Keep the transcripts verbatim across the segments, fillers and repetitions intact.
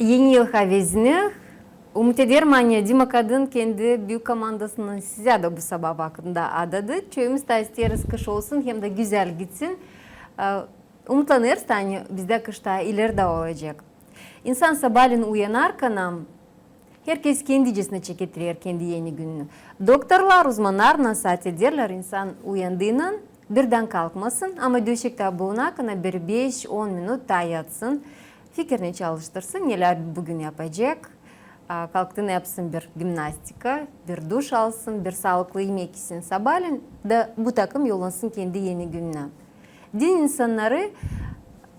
Eni yıl havezini. Umut ederim, ani Dima Kadın kendi büük komandasını sizä dä bu sabaa vakıdında adadı. Çoyumuz da isteeriz, kış olsun hem dä gözäl gitsin. E, umutlanêrız, ani bizdä kış taa ileri dä olacek. İnsan sabaalän uyanarkan, herkez kendicesinä çekettirer kendi eni gününü. Doktorlar, uzmannar nasaat ederlär, insan uyandıynan birdän kalkmasın, ama döşektä bulunarkan bir beş-on minut taa yatsın, fikirini çalıştırsın, nelär büün yapacek. A, kalktın, yapsın bir gimnastika, bir duş alsın, bir saalıklı imek isin sabaalän, da bu takım yollansın kendi eni gününä. Din insannarı,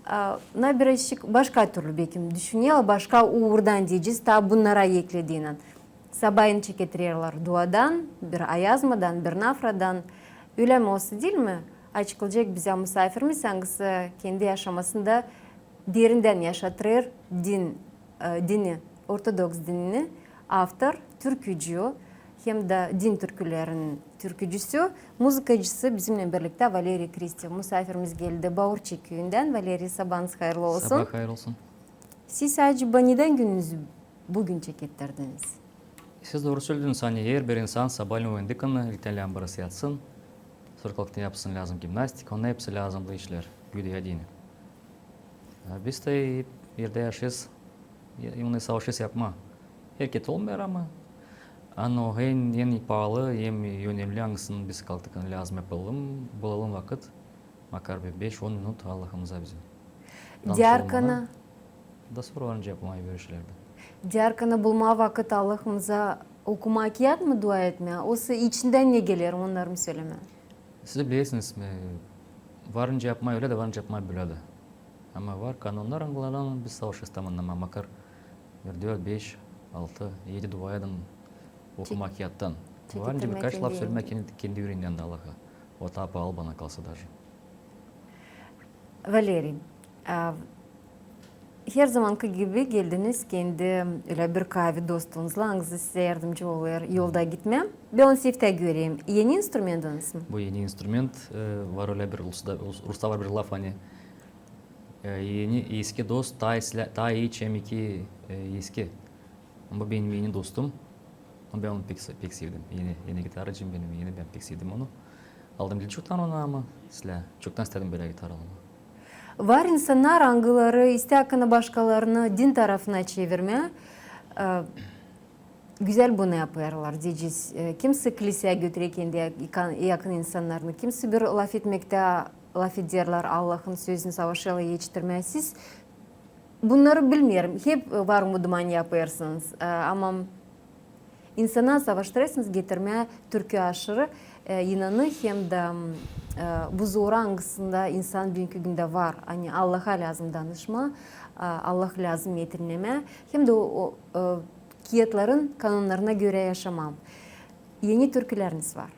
a, na birazçık başka türlü, bekim, düşünerlär, başka uurdan deyecez, taa bunnara eklediynän. Sabaayan çekettirerlär duadan, bir ayazmadan, bir nafradan. Ölä mi olsa, diil mi? Açıklayacek bizä musaafirimiz, angısı kendi yaşamasında derindän yaşatêr din, e, dini, ortodoks dinini, avtor, türkücü, hem dä din türkülerinin türkücüsü, muzıkacısı bizimnän birliktä Valeriy Kristev. Musaafirimiz geldi Baurçay küüyündän. Valeriy, sabaanız hayırlı olsun. Sabaa hayır olsun. Siz acaba nedän gününüzü büün çekettirdiniz? Siz dooru sölediniz, ani herbir insan sabaalän uyandıktan, ilktän lääzım biraz yatsın, sora kalktın yapsın lääzım gimnastika, onnar hepsi lääzımnı işlär, güdä deyni. A biz tä hep erdä yaşêêrız, e, onnarı savaşêrız yapmaa. Herkez olmêêr ama, ano en, en paalı, en önemli, angısını biz kalktıktan lääzım yapalım, bulalım vakıt, makar bir beş-on minut Allahımıza bizim. Diarkana. Da sora var nicä yapmaa görüşlerdä. Diarkana bulmaa vakıt Allahımıza okumaa kiyat mı, dua etmää? Osa içindän ne geler, onnarı mı sölemää? Siz bilersiniz mi, var nicä yapmaa ölä dä, var nicä yapmaa bölä dä. Ama var kanonnar, angılardan biz savaşêrız tamannama, makar bir dört, beş, altı, edi dua edin okumaa kiyattan. Var nicä birkaç laf sölemää kendi, kendi üreendän dä Allaha. O taa paalı bana kalsa daje. Valeriy, a, her zamankı gibi geldiniz kendi ölä bir kaavi dostunuuzlan, angısı sizä yardımcı olêr yolda gitmää. Bän onu seftä göreyim. Eni instrumentiniz mi? Bu eni instrument, e, var ölä bir, rusta, rus-, rusta var bir laf, ani, e, eni, eski dost taa islä-, taa ii, çem iki, e, eski. Bu benim eni dostum. Bän onu pek se-, pek sevdim. Eni, eni gitaracıım benim, eni, bän pek sevdim onu. Aldım diil çoktan onu, ama islää, çoktan istedim bölä gitar almaa. Var insannar, angıları isteer akana başkalarını din tarafına çevirmää. E, gözäl bunu yapêrlar, deyecez. E, kimisi kliseyä götürer kendi yak-, yakın insannarını, kimisi bir lafetmektä lafederlär, Allahın sözünü savaşêrlar etiştirmää. Siz Bunnarı bilmeerim. Hep, e, var umudum, ani yapêrsınız. E, ama insana savaştırêrsınız getirmää türkü aşırı, e, inanı hem dä, e, bu zora, angısında insan büünkü gündä var. Ani Allaha lääzım danışmaa, e, Allahı lääzım etinnemää hem dä o, o, e, kiyatların kanonnarına görä yaşamaa. Eni türküleriniz var.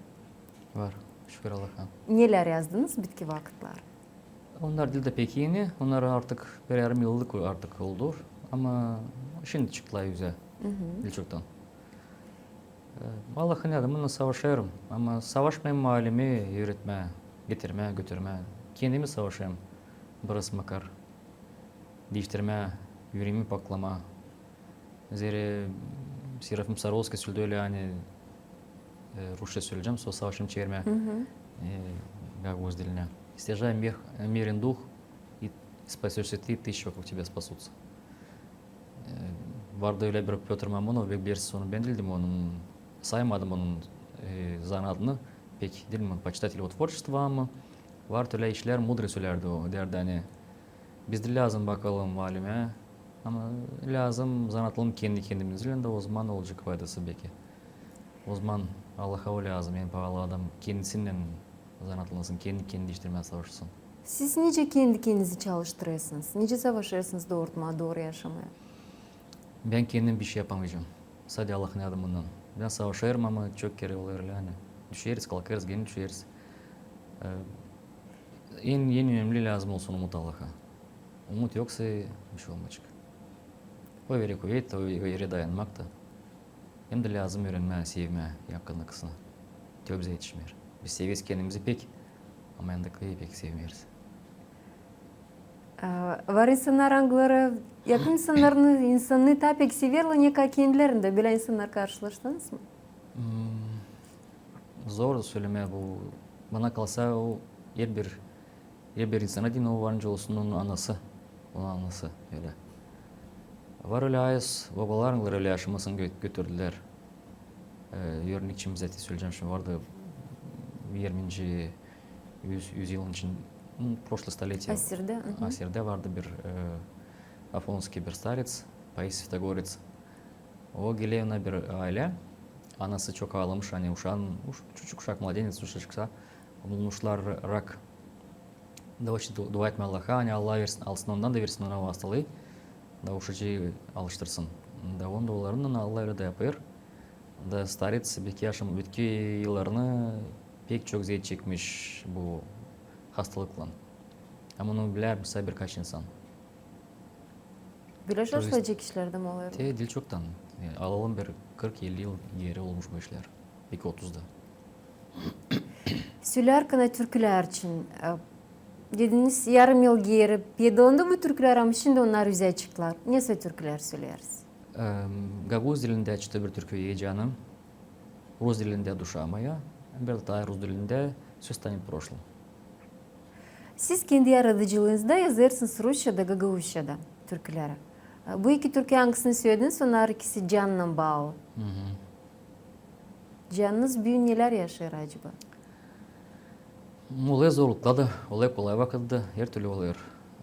Var. Şükür Allaha. Nelär yazdınız bitki vakıtları? Onnar diil dä pek eni, onnar artık bir yarım yıllık artık oldu. Ama şindi çıktılar üzä. Diil çoktan. E, Allahın yardımınnan savaşêrım. Ama savaşmêêrım alemi üüretmää, getirmää, götürmää. Kendimi savaşêrım. Biraz makar diiştirmää, üreemi paklamaa. Zerä Serafim Sarovskiy söledi ölä, ani, e, rusça söleyecäm, sora savaşêrım çevirmää, e, gagauz dilinä. Стяжай мир, мир и дух, и спасёшься ты, тысячи вокруг тебя спасутся. E, vardı ölä bir Pötr Mamunov, bek bilersiniz onu, bän diildim onun, saymadım onun, e, zanaatını pek, diil mi, почитатель его творчества, ama var ölä işlär, mudrıy sölärdi o, deerdi, ani, biz dä lääzım bakalım alemi, ama lääzım zanaatlanalım kendi kendimizlän dä, ozaman olacek faydası beki. Ozaman Allaha o lääzım, en paalı adam kendisinnän zanaatlansın, kendi kendini diiştirmää savaşsın. Siz nicä kendi kendinizi çalıştırêrsınız, nicä savaşêrsınız doorutmaa, dooru yaşamaa? Bän kendim bişey yapamayacam. Sade Allahın yardımınnan. Bän savaşêrım, ama çok kerä olêr ölä, ani düşeriz, kalkêrız, genä düşeriz. E, en, en önemli, lääzım olsun umut Allaha. Umut yoksa bişey olmayacek. O verer kuvet, o, o verer dayanmak ta. Hem dä lääzım üürenmää sevmää yakınınkısını. Te o bizä etişmeer. Biz severiz kendimizi pek, ama yanındakini pek sevmeeriz. E, Var insannar, angıları yakın insannarını, insanını taa pek severlär, ne ka kendilerini dä. Bölä insannar karşılaştınız mı? Zor sölemää bu. Bana kalsa, o herbir, herbir insana deyni, o var nicä olsun, onun anası. Onun anası ölä. Var ölä az babalar, angıları ölä yaşamasın gö-, götürdülär. E, örnekçi, misal için söleyecäm, şindi vardı irminci üz-, üz yılın için, ну, прошлое столетие. Asirdä, asirdä vardı bir, e, афонский bir starets, Паисий Святогорец. O geler, ona bir aylä. Anası çok aalamış, ani uşaan, uş-, çuçuk uşak, младенец, uşacıksa, bulmuşlar rak. Da o şindi du-, dua etmää Allaha, ani Allah versin, alsın ondan da versin ona o hastalıı. Da uşacıı alıştırsın. Da onun dualarınnan Allah ölä dä yapêr. Da starets bitki yaşam-, bitki yıllarını pek çok eziyet çekmiş bu hastalıklan. Ama onu bilär misal birkaç insan. Bilä şaşılacek işlär dä mi olêr? Te diil çoktan. E, alalım bir kırk-elli yıl geeri olmuş bu işlär. Beki otuz da. Sölärkän türkülär için, e, dediniz, yarım yıl geeri pedalandı bu türkülär, ama şindi onnar üzä çıktılar. Nesä türkülär söleersiz? Em, gagauz dilindä çıktı bir türkü, Ey canım. Rus dilindä Duša moja, bir dä taa rus dilindä Всё станет прошлым. Siz kendi yaradıcılıınızda yazêrsınız rusçada, gagauzçada türküleri. Bu iki türkü, angısını sölediniz, onnar ikisi cannan baalı. Canınız büün nelär yaşêêr acaba? Olêr zorluklar da, olêr kolay vakıt da, her türlü olêr.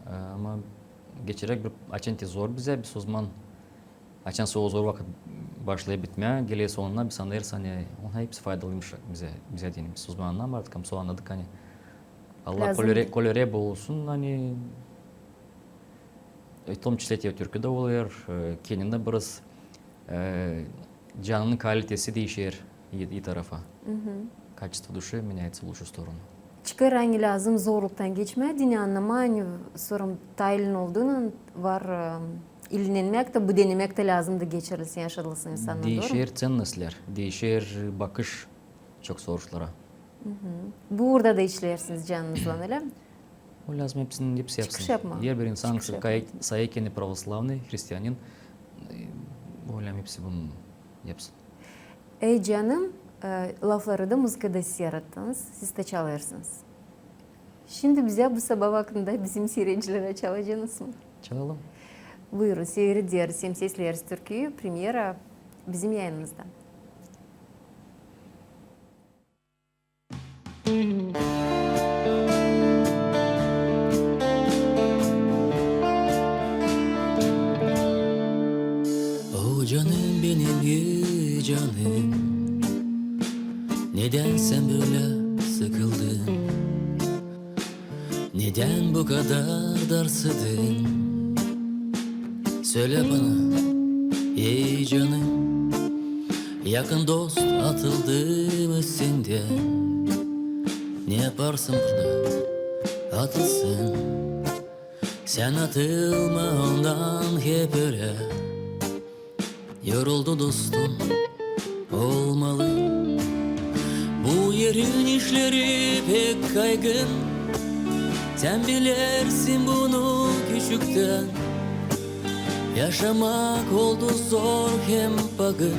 E, ama geçeräk bir, açan te zor bizä, biz o zaman Açan sä o zor vakıt başlêêr bitmää, geler sonuna, biz annêêrız, ani onnar hepsi faydalıymış bizä, bizä deyni. Biz o zaman annamêêrdık, ama sora annadık, ani Allah kolore, kolore bulsun, ani в том числе te türkü dä olêr, e, kendin dä biraz, e, canının kalitesi diişer i, i tarafa. Качество души меняется в лучшую сторону. Çıkêr, ani lääzım zorluktan geçmää deyni, annamaa, ani sora taa elin olduynan var, e, ilinenmäk tä, bu denemäk tä lääzım da geçirilsin, yaşadılsın insannardan, dooru mu? Diişer cennetlär, diişer bakış çok soruşlara. Bu uurda da işleersiniz canınızlan, ölä mi? O lääzım hepsinin, hepsi yapsın. Çıkış yapmaa. Herbir insan, çıkış yapmaa. Sayêr kendini pravoslavnıy, hristianin, e, o lääzım hepsi bunu yapsın. Ey canım, e, lafları da muzıkada siz yarattınız, siz dä çalêrsınız. Şindi bizä bu sabaa vakıdında bizim siiredicilerä çalacenız mı? Çalalım. Buyurun, siirederiz hem sesleeriz türküyü, premyera bizim yayınımızda. O canım benim, ey canım, nedän sän bölä sıkıldın? Nedän bu kadar darsadın? Sölä bana, ey canım, yakın dost atıldı mı sendän? Ne yaparsın burada? Atılsın. Sän atılma ondan hep ölä. Yoruldu dostun olmalı. Bu erin işleri pek kaygın. Sän bilersin bunu küçüktän. Yaşamak oldu zor hem pagın.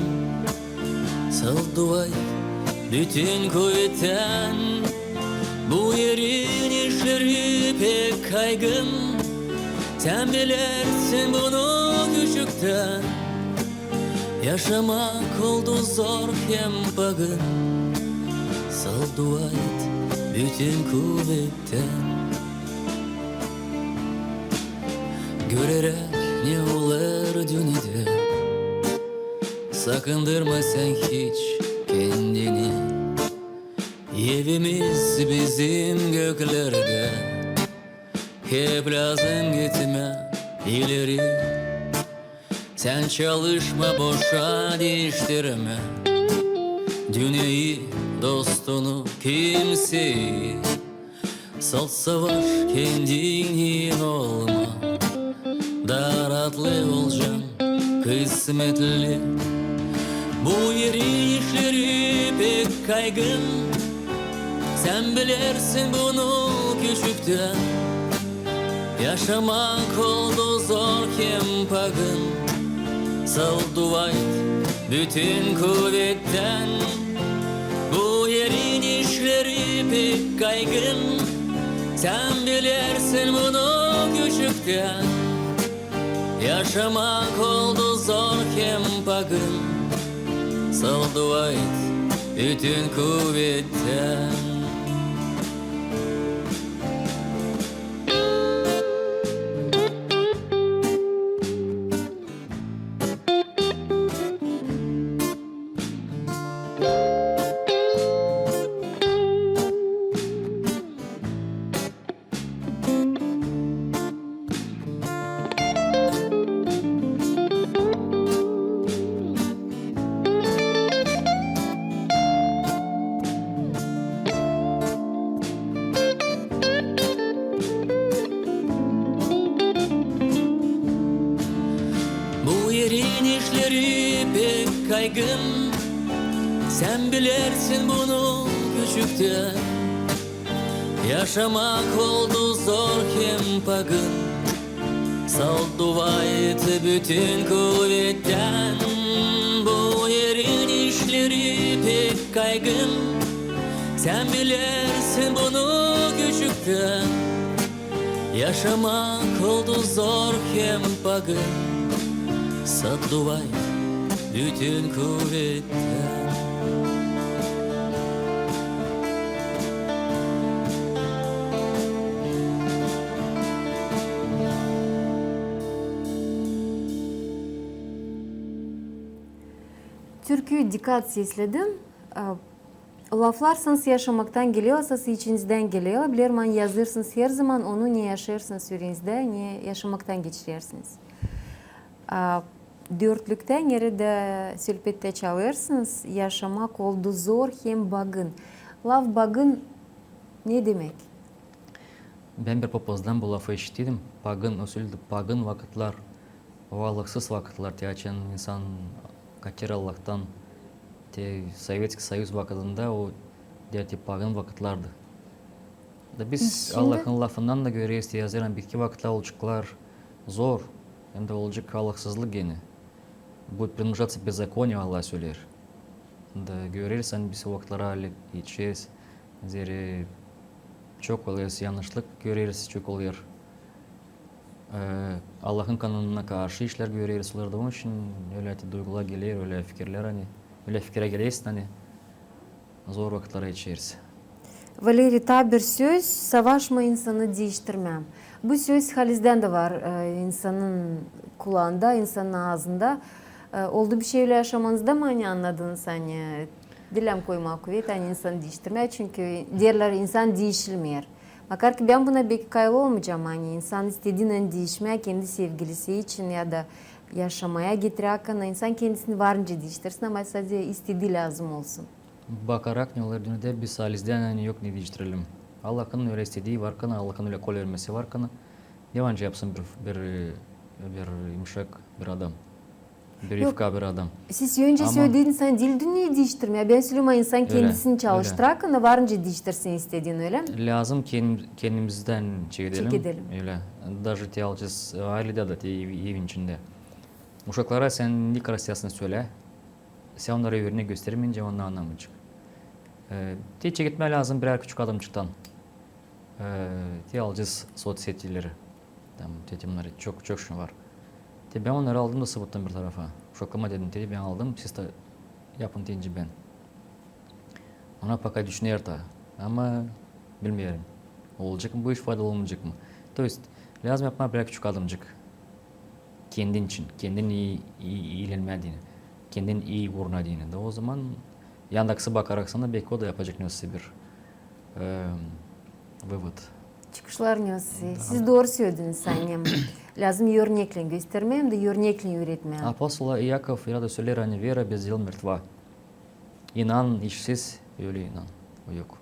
Sal dua et bütün kuvettän. Bu erin işleri pek kaygın. Sän bilersin bunu küçüktän. Yaşamak oldu zor hem pagın. Sal dua et bütün kuvettän. Göreräk ne olêr dünnedä, sakındırma sän hiç kendini. Evimiz bizim göklerdä, hep lääzım gitmää ileri. Sän çalışma boşa, diiştirmä dünneyä, dostunu, kimseyi. Sal savaş kendin, iin olma, da raatlı olacan kısmetli. Bu erin işleri pek kaygın. Sän bilersin bunu küçüktän. Yaşamak oldu zor hem pagın. Sal dua et bütün kuvettän. Bu erin işleri pek kaygın. Sän bilersin bunu küçüktän. Yaşamak oldu zor hem pagın. Sal dua et bütün kuvettän. Bu erin işleri pek kaygın. Sän bilersin bunu küçüktän. Yaşamak oldu zor hem pagın. Sal dua et bütün kuvettän. Bu erin işleri pek kaygın. Sän bilersin bunu küçüktän. Yaşamak oldu zor hem pagın. Sal dua et bütün kuvettän. Türküyü dikkat sesledim. A, laflarsınız, yaşamaktan geler, asası içinizdän geler. Bilerim, ani yazêrsınız herzaman onu, ne yaşêêrsınız ürenizdä, ne yaşamaktan geçirersiniz. A, dörtlüktän neredä sölbettä çalêrsınız, yaşamak oldu zor hem bagın. Laf bagın ne demäk? Bän bir popozdän bu lafı işittim. Pagın, o söledä, pagın vakıtlar, o Allahsız vakıtlar, te açan insan kaçêr Allahtan, te Sovetskiy Soyuz vakıdında o, deer, te pagın vakıtlardı. Da biz Allahın lafından da göreriz, te yazêr, bitki vakıtlar olaceklar zor, hem dä olacek Allahsızlık genä. Будет приближаться беззаконие, Allah söleer. Da göreriz, ani biz o vakıtlara etişeriz. Zerä çok olêr yannışlık, göreriz, çok olêr, e, Allahın kanununa karşı işlär göreriz. Olarda onun için ölä te duygular geler, ölä fikirlär, ani, ölä fikirä gelersin, ani zor vakıtlara etişeriz. Valeriy, taa bir söz, savaşma insanı diiştirmää. Bu söz halizdän dä var, e, insanın kulaanda, insanın aazında. E, oldu bişey ölä yaşamanızda mı, ani annadınız, ani diil lääzım koymaa kuvet, ani insanı diiştirmää, çünkü deerlär, insan diişilmeer. Makar ki bän buna beki kayıl olmayacam, ani insan istediynän diişmää kendi sevgilisi için ya da yaşamaya getirä hakkında, insan kendisini var nicä diiştirsin, ama sade istedii lääzım olsun. Bakarak ne olêr dünnedä, biz halizdän, ani yok ne diiştirelim. Allahın ölä istedii var kana, Allahın ölä kolvermesi var kana. Ne var nicä yapsın bir, bir, bir yumuşak bir adam. Bir yufka bir adam. Siz öncä sölediniz, ani diil dünneyi diiştirmää. Bän söleerim, ani insan kendisini çalıştıra kana, var nicä diiştirsin istediini, ölä mi? Lääzım kendim-, kendimizdän çekedelim. Çekedelim. Ölä. Daje te alacez, e, ayleda da, te ev-, evin içindä. Uşaklara sän ne kadar isteersin sölä, sän onnara örnek göstermeyincä, onnar annamayacek. E, te çeketmää lääzım birär küçük adımçıktan. E, te alacez soţsetileri. Tam, te, te onnarı çok, çok şey var. Te bän onnarı aldım da sıbuttan bir tarafa. Uşaklarıma dedim, te bän aldım, siz dä yapın deyni bän. Ona paka düşünerim taa. Ama bilmeerim, olacek mı bu iş, faydalı olmayacek mı. То есть, lääzım yapmaa birär küçük adımcık. Kendin için, kendin ii, ii, iilenmää deyni. Kendin ii uuruna deyni. Da ozaman yandakısı bakarak sana, beki o da yapacek nesä bir, e, вывод. Çıkışlar nesä. Siz dooru sölediniz, ani lääzım örneklän göstermää hem dä örneklän üüretmää. Апостол Иаков, Иаков söleer, ani вера без дел мертва. İnan işsiz ölü inan. O yok.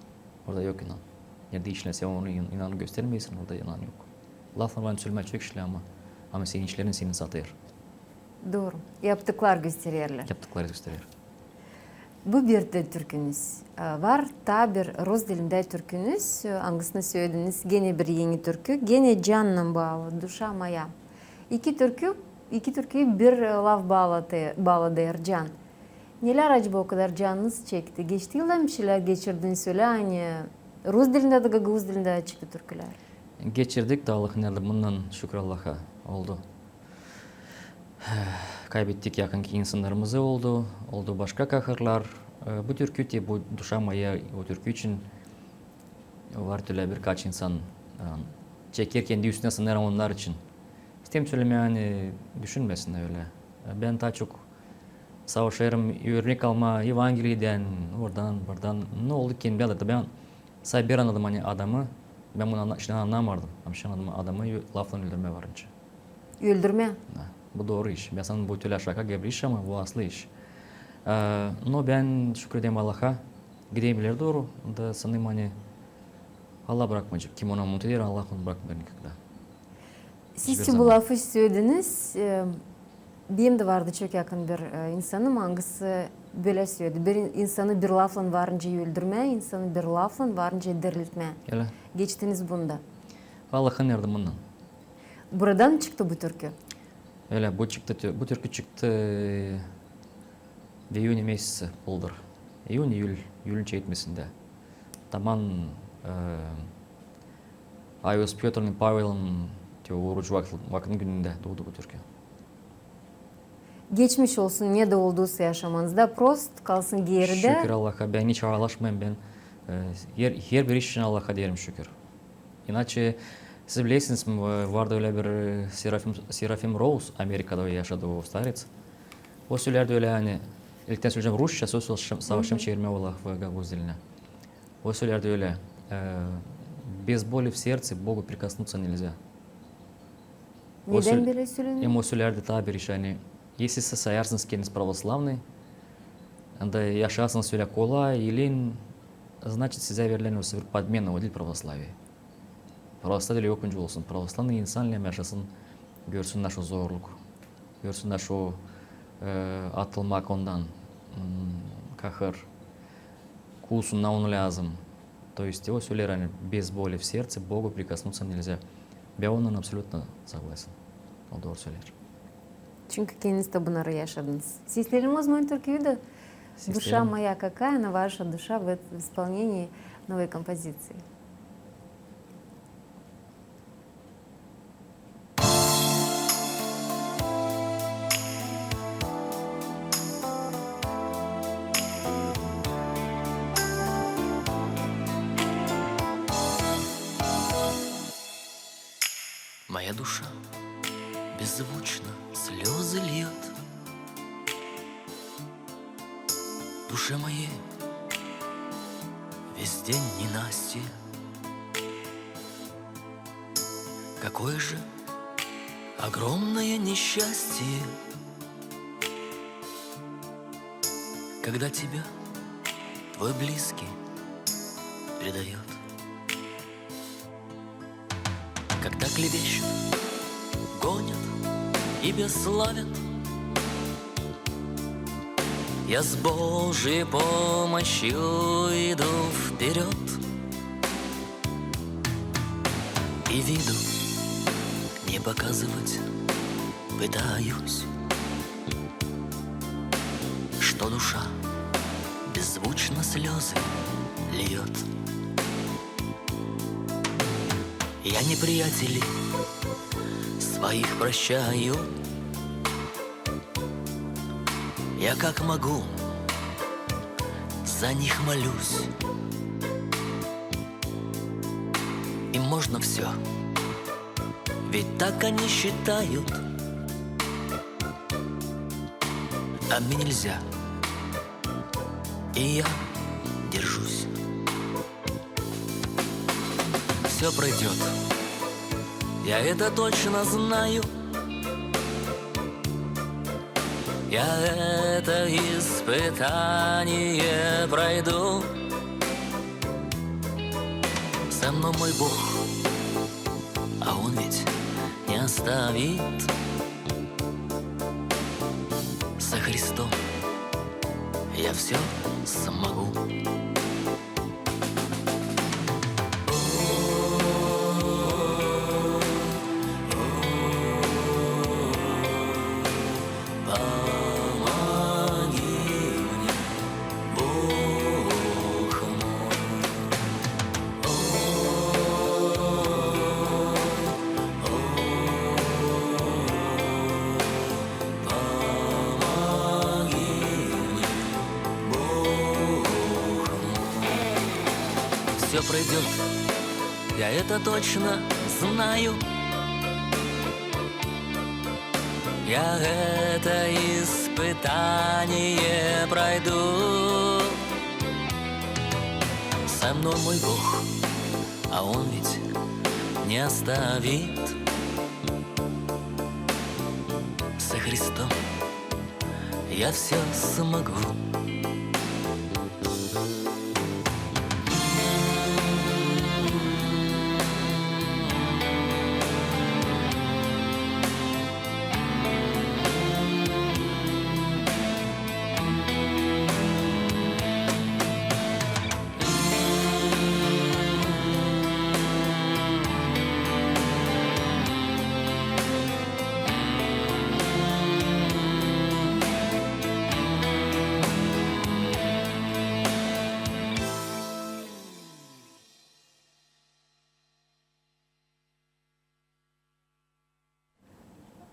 Orada yok inan. Neredä işlän sän onu in-, inanı göstermeersin, orada inan yok. Laflarlan söleyecek işlär, ama, ama senin işlerin seni satêr. Dooru. Yaptıklar göstererlär. Yaptıklar gösterer. Bu bir dä türkünüz, e, var, taa bir rus dilindä türkünüz, e, angısını sölediniz, genä bir eni türkü, genä cannan baalı, «Duşa moya». İki türkü, iki türküyü bir, e, laf baalatı-, baaladêr, can. Nelär acaba o kadar canınız çekti? Geçti yılda bir şeylär geçirdiniz ölä, ani rus dilindä dä, gagauz dilindä çıktı türkülär? Geçirdik da, Allahın yardımınnan, şükür Allaha, oldu. Kaybettik yakın insannarımızı, oldu, oldu başka kahırlar. E, bu türkü te, bu «Duşa moya», o türkü için var ölä birkaç insan, e, çeker kendi üstünä, sanêrım, onnar için. İsteerim sölemää, ani düşünmesinnär ölä. E, bän taa çok savaşêrım örnek almaa Evangeliyedän, oradan, buradan. Ne oldu ki, bän dä, bän sade bir annadım, ani adamı, bän bunu anna-, şindi annamardım. Ama şindi annadım, adamı ö-, laflan öldürmää var nicä. Öldürmää? Da, bu dooru iş. Bän sanêrım, bu tölä şaka gibi iş, ama bu aslı iş. E, no bän şükür ederim Allaha, giderim ileri dooru. Da sanêrım, ani Allah brakmayacek. Kim ona umut eder, Allah onu brakmayacek nikogda. Siz te bu lafı sölediniz, e, benim dä vardı çok yakın bir, e, insanım, angısı bölä söledi: bir in-, insanı bir laflan var nicä öldürmää, insanı bir laflan var nicä diriltmää. Ölä. Geçtiniz bunu da. Allahın yardımınnan. Buradan çıktı bu türkü? Ölä, bu çıktı, tü-, bu türkü çıktı, e, ve iyün mesesi buldur. İyün, iyül, iyülün çeytmesindä. Taman, e, Ayos Pötrnän Pavelän te oruç vak-, vakıdın günündä duudu bu türkü. Geçmiş olsun, ne dä olduysa yaşamanızda, prost kalsın geridä. Şükür Allaha, bän hiç aalaşmêêrım, bän, e, her, herbir iş için Allaha deerim şükür. İnaçe, siz bilersiniz mi, vardı ölä bir, e, Serafim, Serafim Rouz, Amerikada yaşadı o starets. O sölärdi ölä, ani, ilktän söleyecäm rusça, sora sa-, savaşacam çevirmää o lafı gagauz dilinä. O sölärdi ölä, e, без боли в сердце Богу прикоснуться нельзя. Nedän bölä sölendi? Hem o sölärdi taa bir iş, ani, если siz sayarsınız kendiniz православный, da yaşarsınız ölä kolay, ilin, значит, sizä verilän o bir подмена, o diil православие. Православие yok nicä olsun. Православный insan lääzım yaşasın, görsün naşo zorluk, görsün naşo, e, atılmak ondan, m, kahır, kuusunna onu lääzım. То есть o sölär, ani, без боли в сердце Богу прикоснуться нельзя. Bän onunnan абсолютно согласен. O dooru sölär. Çünkü kendiniz dä bunnarı yaşadınız. Sesleyelim o zaman türküyü dä. Сестрелям. «Душа моя, какая она ваша душа» в исполнении новой композиции. Моя душа беззвучно слёзы льёт. Душе моей весь день ненастье. Какое же огромное несчастье, когда тебя твой близкий предаёт. Когда клевещут, гонят и бесславят, я с Божьей помощью иду вперёд и виду не показывать пытаюсь, что душа беззвучно слёзы льёт. Я неприятелей своих прощаю. Я как могу за них молюсь. Им можно всё, ведь так они считают. А мне нельзя, и я держусь. Всё пройдёт, я это точно знаю. Я это испытание пройду. Со мной мой Бог, а Он ведь не оставит. Со Христом я всё смогу. Помоги мне, Бог мой. Помоги мне, Бог мой. Всё пройдёт, я это точно знаю. Я это испытание пройду. Со мной мой Бог, а Он ведь не оставит. Со Христом я всё смогу.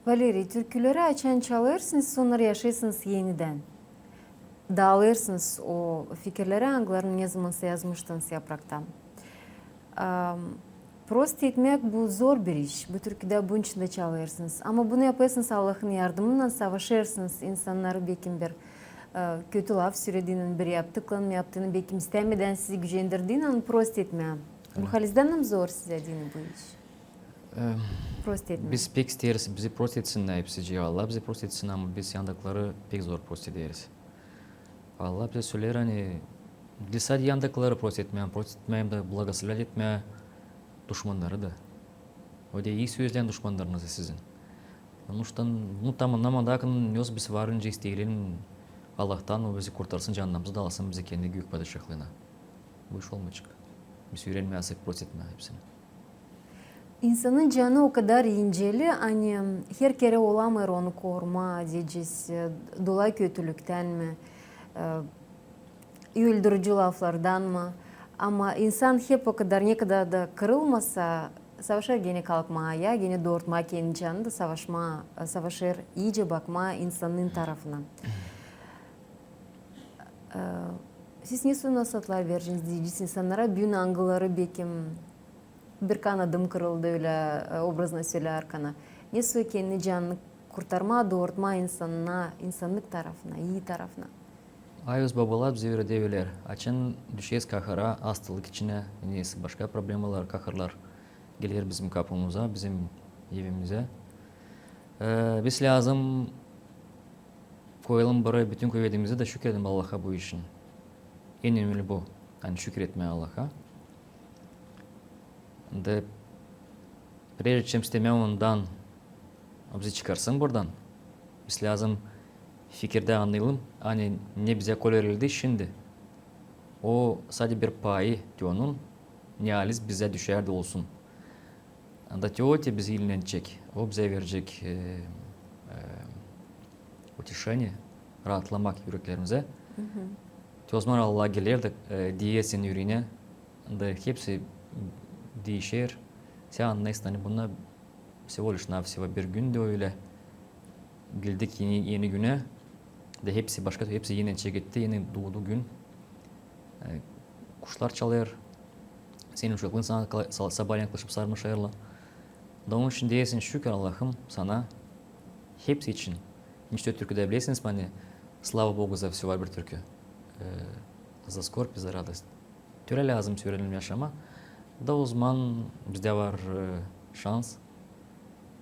Valeriy, türküleri açan çalêrsınız, sonnara yaşêêrsınız enidän. Daalêrsınız o fikirleri, angılarını ne zamansa yazmıştınız yaprakta. Am, prost etmäk, bu zor bir iş. Bu türküdä bunun için dä çalêrsınız. Ama bunu yapêrsınız Allahın yardımınnan, savaşêrsınız insannarı, bekim bir, e, kötü laf sölediynän, bir yaptıklan yaptığını, bekim istämedän sizi gücendirdiynän prost etmää. Bu halizdän dä zor sizä deyni bu iş? Em, prost etmää. Biz pek isteeriz, bizi prost etsinnär hepsicii, Allah bizi prost etsin, ama biz yandakıları pek zor prost ederiz. Allah bizä söleer, ani diil sade yandakıları prost etmää, prost etmää hem dä благословлять etmää duşmannarı da. O deyni sölemää duşmannarınızı sizin. Onuştan, nu, tamam, namadaakın, ne biz var nicä isteyelim Allahtan, o bizi kurtarsın, cannamızı da alsın bizi kendi gök padişahlıına. Bu iş olmayacek. Biz üürenmeyäsek prost etmää hepsini. İnsanın canı o kadar inceli, ani her kerä olamêêr onu korumaa, deyecez, e, dolayı kötülüktän mi, e, öldürücü laflardan mı. Ama insan hep o kadar, ne kadar da kırılmasa, savaşêr genä kalkmaa ayaa, genä doortmaa kendi canını da savaşmaa, e, savaşêr iicä bakmaa insanın tarafına. E, siz ne soy nasaatlar vereceniz, deyecez, insannara, büün angıları, bekim, bir kanadım kırıldı, ölä, e, obraznı söleyärkän. Ne soy kendi canını kurtarmaa, doortmaa insanına, insannık tarafına, ii tarafına. Ayoz babalar bizä üüredävlär, açan düşeyiz kahara, astalık içinä, neysä başka problemalar, kaharlar geler bizim kapımıza, bizim evimizä. E, biz lääzım koyalım burayı bütün kuvedimizi da şükür edelim Allaha bu için. En önemli bu. Ani şükür etmää Allaha. Da prejde çim istemää ondan, o bizi çıkarsın buradan, biz lääzım fikirdä annayalım, ani ne bizä kolay verildi şindi, o sade bir payı te onun, ne haliz bizä düşär dä olsun. Da te o te bizi iilendecek, o bizä verecek, e, e, утешение, raatlamak üreklerimizä. Te ozaman Allah geler da, e, deer senin üreenä, da hepsi diişer. Sän annêêrsın, ani bunnar всего лишь навсего bir gün dä ölä. Geldik eni, eni günä. Da hepsi başka, hepsi eni çeketti, eni duudu gün. E, kuşlar çalêr. Senin uşakların sana kala-, sa-, sabaalän yaklaşıp sarmaşêrlar. Da onun için deersin, şükür Allahım sana hepsi için. Nicä türküdä bilersiniz, ani слава Богу за всё var bir türkü. E, за скорбь и за радость. Tölä lääzım sürelim yaşamaa. Da ozaman bizdä var, e, şans,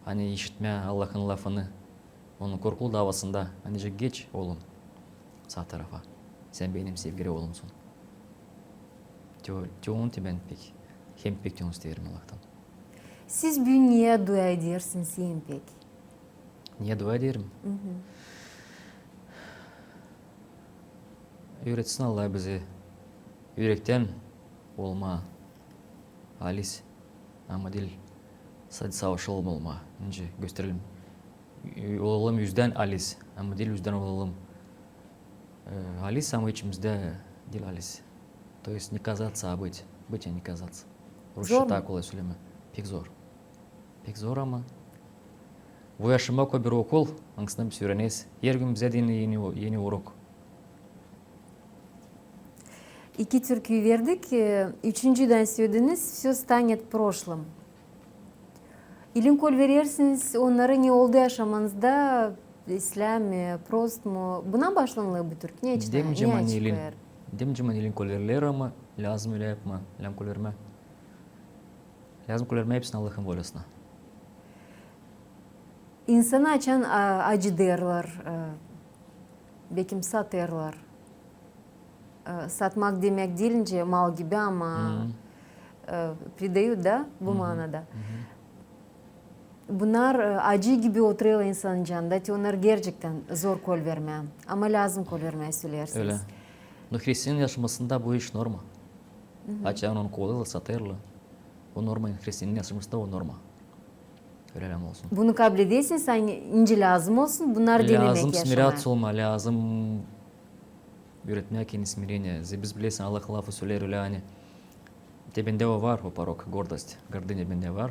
ani işitmää Allahın lafını, onun korkulu davasında, ani deyecek, geç, oolum, saa tarafa. Sän benim sevgili oolumsun. Te o, te onu te bän pek, hem pek te onu isteerim Allahtan. Siz büün neyä dua edersiniz en pek? Neyä dua ederim? Mhm. Üüretsin Allah bizä ürektän olmaa halis, ama diil sade savaşalım olmaa. Nicä gösterelim. Ü-, olalım üzdän halis, ama diil üzdän olalım, e, halis, ama içimizdä diil halis. То есть не казаться, а быть. Быть, а не казаться. Rusça taa kolay sölemää. Pek zor. Pek zor, ama bu yaşamak o bir okul, angısında biz üüreneriz. Her gün bizä dä eni, eni, eni urok. İki türküyü verdik, e, üçüncüdän sölediniz, всё станет прошлым. İlin kol verersiniz, onnarı ne oldu yaşamanızda, islää mi, prost mu? Buna başlanılêr bu türkü. Ne için? Demeyecäm, ani ilin, demeyecäm, ani ilin kol veriler, ama lääzım ölä yapmaa, lääzım kol vermää. Lääzım kol vermää hepsini Allahın volyasına. İnsanı açan, a, acıdêrlar, e, bekim satêrlar. E, satmak demäk diil nicä mal gibi, ama, e, предают, da, bu maanada. Bunnar, e, acı gibi oturêrlar insanın canında, te onnar gerçektän zor kol vermää. Ama lääzım kol vermää, söleersiniz. Ölä. No hristian yaşamasında bu iş norma. Açan onu kolêrlar, satêrlar. Bu norma, hristian yaşamasında o norma. Ölä lääzım olsun. Bunu kabledesiniz, ani nicä lääzım olsun, bunnar denemäk yaşamaa. Lääzım смиряться olmaa, lääzım üüretmää kendini смирение. Zerä biz bilersin, Allah lafı söleer ölä, ani te bendä o var, o порок, гордость, гордыня bendä var.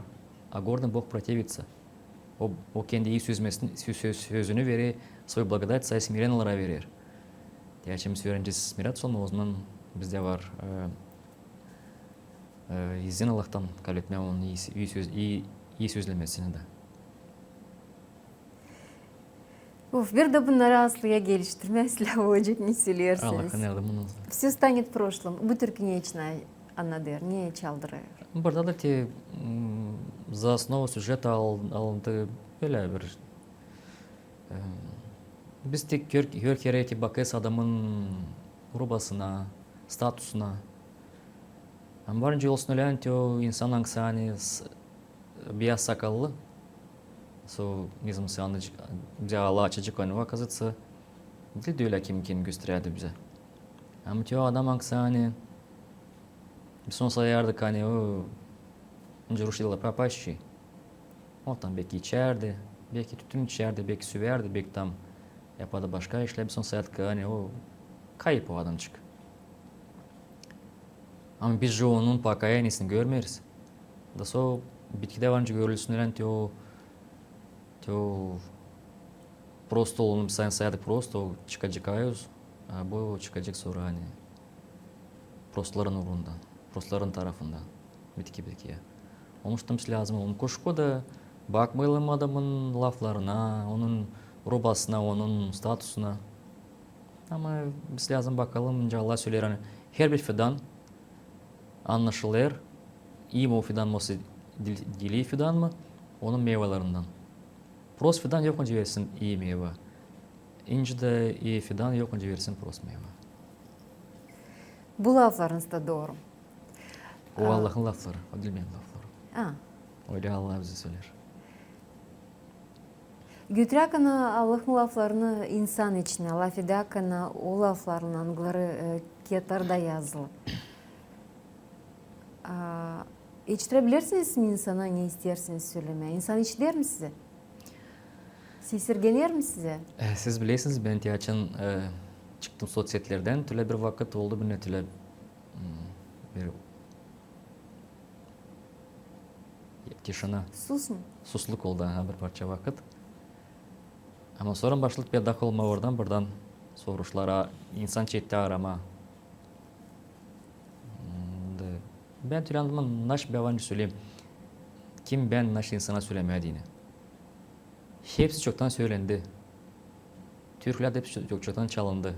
А гордым Бог противится. O, o kendi ii sözmesini, sö-, sö-, sözünü verer, свою благодать, сое смиреннылара verer. Te açan biz üürenecez смиряться olmaa, ozaman bizdä var, e, e, izin Allahtan kabletmää onun ii, ii söz, ii, ii sözlemesini dä. Uf, bir dä bunnarı aslında geliştirmää islää olacek, ne söleersiniz. Allahın yardımı olsun. Всё станет прошлым. Bu türkü ne için a-, annadêr, ne çaldırêr? Burada da te, m, за основу сюжета al-, alındı ölä bir, e, biz te hör, hör kerä te bakêrız adamın rubasına, statusuna. Ama var nicä olsun ölä, te o insan, angısı ani s-, biyaz sakallı. Со, ne zaman sän, bizä Allah açacek onu, оказывается, diil dä ölä, kim kendini gösterärdä bizä. Ama te o adam, angısı ani biz onu sayardık, ani o, nicä rusça deyler, пропащий. O tam beki içärdi, beki tütün içärdi, beki süvärdi, beki tam yapardı başka işlär, biz onu sayardık, ani o kayıp o adamcık. Ama biz же onun покаяниесini görmeeriz. Da sora bitkidä var nicä görülsün, ani te o, te o prost olun, biz onu sayardık prost, o çıkacek ayuz, a bu çıkacek sora, ani prostların uurundan, prostların tarafından. Bitki, bitki ya. Onuştan biz lääzım olun kuşku da bakmayalım adamın laflarına, onun rubasına, onun statusuna. Ama biz lääzım bakalım, nicä Allah söleer, ani herbir fidan annaşılêr, ii mi o fidan, osa dil-, diil ii fidan mı, onun meyvalerinden. Prost fidan yok nicä versin ii meyva. İncä dä ii fidan yok nicä versin prost meyva. Bu laflarınız da dooru. O Allahın lafları, o diil benim laflarım. A. Ölä Allah bizä söleer. Götüräkän Allahın laflarını insan içinä, lafedäkän o lafların, angıları, e, kiyatlarda yazılı. A, işidirebilersiniz mi insana, ne isteersiniz sölemää? İnsan işider mi sizä? Sesirgener mi sizä? E, siz bilersiniz, bän te açan, e, çıktım sotsetlerdän, tölä bir vakıt oldu, bir ne tölä, m, bir тишина. Sus mu? Susluk oldu, aha, bir parça vakıt. Ama sora başladı pedagog olmaa oradan-buradan soruşlara, insan çekti aramaa. M, da bän tölä annadım, naşey bän var nicä söleyim, kim bän naşey insana sölemää deyni. Hepsi çoktan sölendi. Türkülär dä hepsi çok-, çoktan çalındı.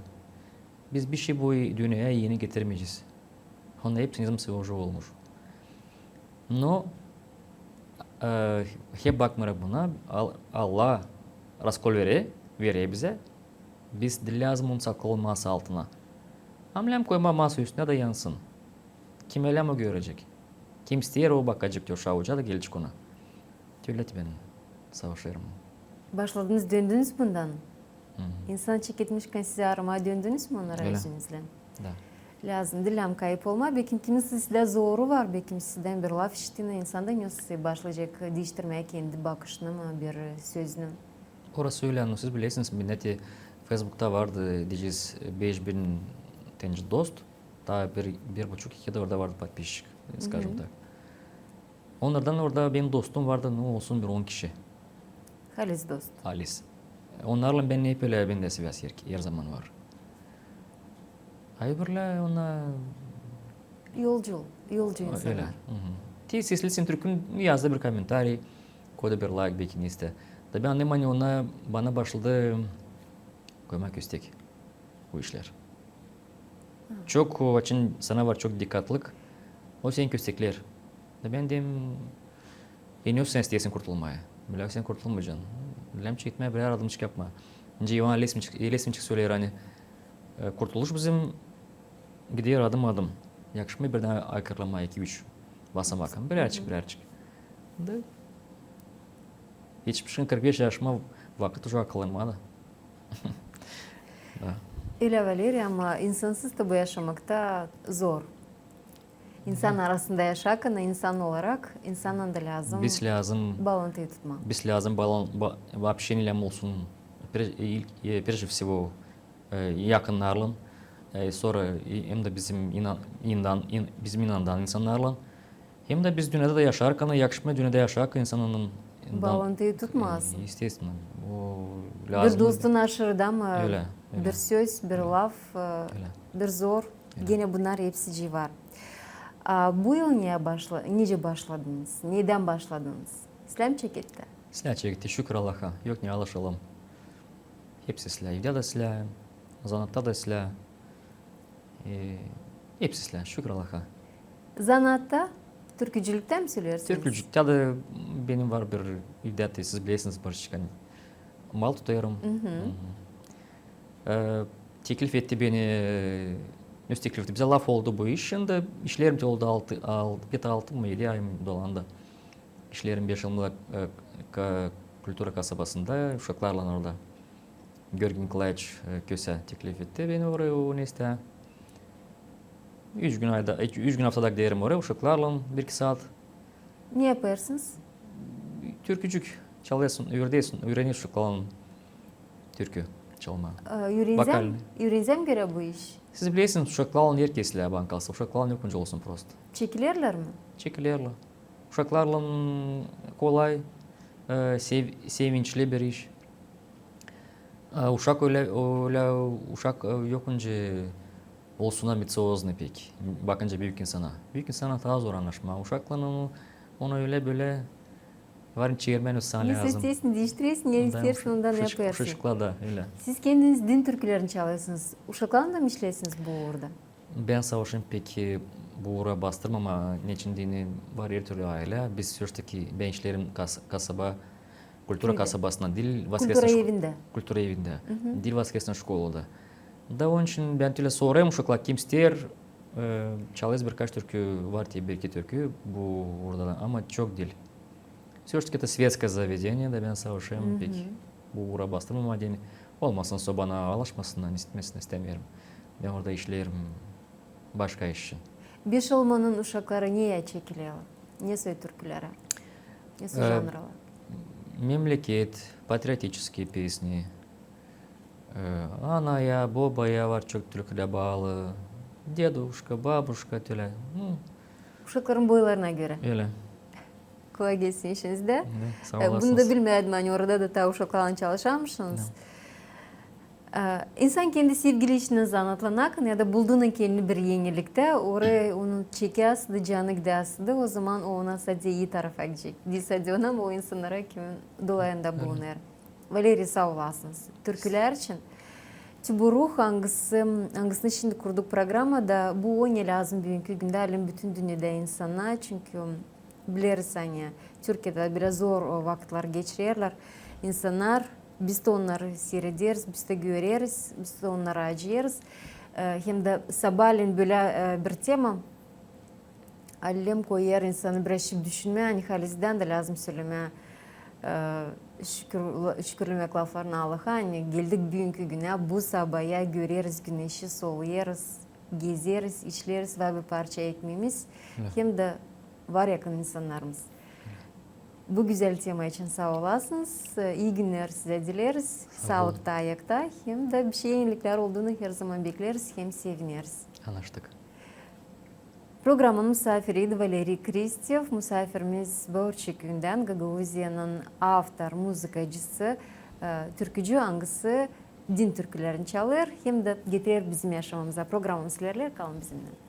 Biz bişey bu dünneyä eni getirmeyecez. Onnar hepsi ne zaman olmuş. Но, e, hep bakmayarak buna, Al-, Allah raskol verer, verer bizä. Biz diil lääzım onu saklamalı masa altına. Ama lääzım koymaa masa üstünä da yansın. Kim ölä mi o görecek? Kim isteer, o bakacek, te o şauca da gelecek ona. Tölä te bän savaşêrım. Başladınız, döndünüz bundan? İnsan çeketmişkän, siz aramaa döndünüz mü onnara özünüzlän? Da. Lääzım diil kayıp olmaa. Bekim kimisi sizdä zoru var, bekim sizdän bir laf işittiynän insan da nesoy başlayacek diiştirmää kendi bakışını mı bir sözünü. Orası ölä, no siz bilersiniz, bendä te Feysbukta vardı, deyecez, beş bin teniz dost, taa bir, bir buçuk, iki dä orada vardı podpisçik, скажем так. Onnardan orada benim dostum vardı, no, olsun bir on kişi. Halis dost. Halis. Onnarlan bendä hep ölä bendä svязь her, her zaman var. A öbürlär, onnar... Yolcu, yolcu insannar. Ölä. Te seslesin türkün, yazdı bir kommentariy, koydu bir layk, bekim ne isteer. Da bän annêêrım, ani onnar bana başladı koymaa köstek bu işlär. Çok, o, açan sana var çok dikkatlık, o seni köstekleer. Da bän deerim, e, ne sän isteersin kurtulmaa? Bölä sän kurtulmayacan. Lääzım çekmää, bir yardımcık yapmaa. İnce İvan Lesmiçik, Lesmiçik söleer, ani, e, kurtuluş bizim gider adım-adım. Yakışmêêr birdän aykırlamaa iki-üç basamak. Birärçik, birärçik. Da etmişin kırk beş yaşıma, vakıt uşak kalmadı. Da. Ölä, Valeriy, ama insansız taa bu yaşamakta zor. İnsan arasında yaşarkan, insan olarak, insannan da lääzım... Biz lääzım baalantıyı tutmaa. Biz lääzım baalan-, ba-, вообще ne lääzım olsun. Pre-, ilk, e, прежде всего, e, yakınnarlan, e, sora, e, hem dä bizim inan-, indan-, in-, bizim inandaan insannarlan. Hem dä biz dünnedä dä yaşarkan, yakışmêêr dünnedä yaşarkan insanın baalantıyı tutmaasın. E, естественно. O lääzım. Bir dostun aşırıda mı, ölä, bir söz, bir laf, e, bir zor, genä bunnar hepsicii var. A bu yıl ne başla-, nicä başladınız? Nedän başladınız? İslää çeketti? İslää çeketti, şükür Allaha. Yok ne, alışalım. Hepsi islää. Evdä dä islää, zanaatta da islää. E, hepsi islää, şükür Allaha. Zanaatta türkücülüktä mi söleersiniz? Türkücülüktä dä benim var bir evdä, siz bilersiniz, bir şey, mal tutêrım. E, teklif etti beni, e, öz teklif etti. Bizä laf oldu bu iş. Şindi işlerim te oldu altı, al-, где-то altı mı, edi ay mı dolandı. İşlerim beş yıl, e, ka-, kultura kasabasında, uşaklarlan orada. Georgiy Nikolaeviç, e, Kösä teklif etti beni oraya, o ne isteer. Üç gün ayda, üç, üç gün aftada giderim oraya, uşaklarlan bir-iki saat. Ne yapêrsınız? Türkücük çalêrsın, üüredärsin, üürenir uşaklarlan türkü çalmaa. E, üürenecäm, üürenecäm görä bu iş. Siz bilersiniz, uşaklarlan herkez islää bana kalsa, uşaklarlan yok nicä olsun prosto. Çekilerlär mi? Çekilerlär. Uşaklarlan kolay, e, sev-, sevinçli bir iş. E, uşak ölä, ölä, uşak, e, yok nicä olsun ambicioznıy pek, bakınca büük insana. Büük insana taa zor annaşmaa. Uşaklan onu, onu ölä-bölä var çevirmää sana lääzım. Ne isteersin, diiştireersin, ne isteersin, ondan yapêrsın. Uşaklar da ölä. Siz kendiniz din türkülerini çalêrsınız. Uşaklarlan da mı işleersiniz bu uurda? Bän savaşêrım pek bu uura bastırmamaa, neçin deyni var her türlü aylä. Biz всё ж таки, bän işleerim kas-, kasaba, kultura kasabasında, diil воскресный... Kultura evindä. Kultura evindä. Diil воскресный şkolada. Da onun için bän tölä sorêrım uşaklara, kim isteer, e, çalêrız birkaç türkü, var te bir-iki türkü bu uurda da, ama çok diil. Всё ж таки это светское заведение, da bän savaşêrım pek bu uura bastırmamaa deyni. Olmasın, sora bana alaşmasınnar, ne istemesin, istemeerim. Bän orada işleerim başka iş için. Beşalmanın uşakları neyä çekilerlär? Ne soy türkülerä? Ne soy janrlara? Memleket, патриотические песни. E, anaya, bobaya var çok türkülär baalı. Deduşka, babuşka, tölä. Uşakların boylarına görä. Ölä. Kolay gelsin işinizdä. Sağ olasınız. E, bunu da bilmärdim, ani orada da taa uşaklarlan çalışarmışsınız. E, insan kendi sevgili işindän zanaatlanarkan ya da bulduunnan kendini bir eniliktä, orayı onu çekäsi da, canı gidäsi da, o zaman o ona sade ii tarafa gidecek. Diil sade ona, ama o insannara, kimin dolayında bulunêr. Valeriy, saa olasınız türkülär için. Te bu ruh, angısı, angısını şindi kurduk programada, bu o ne lääzım büünkü gündä, halizdän bütün dünnedä insana, çünkü bileriz, ani Türkiyedä biraz zor vakıtlar geçirerlär insannar. Biz dä onnarı siirederiz, biz dä göreriz, biz dä onnarı acıyêrız. E, hem dä sabaalän bölä, e, bir tema, halizdän koyêr insanı biraz şindi düşünmää, ani halizdän dä lääzım sölemää, e, şükür, şükürlemäk laflarını Allaha, ani geldik büünkü günä, bu sabaya göreriz güneşi, soluyêrız, gezeriz, işleriz, var bir parça ekmeemiz, hem dä var yakın insannarımız. Bu gözäl tema için saa olasınız. E, ii günnär sizä dileriz. Saalıkta, ayakta, hem dä bişey eniliklär olduunu her zaman bekleriz hem sevineriz. Annaştık. Programanın musaafiriydi Valeriy Kristev. Musaafirimiz Börçü küüyündän, Gagauziyanın avtor, muzıkacısı, e, türkücü, angısı din türkülerini çalêr hem dä getirer bizim yaşamamıza. Programamız ilerleer, kalın bizimnän.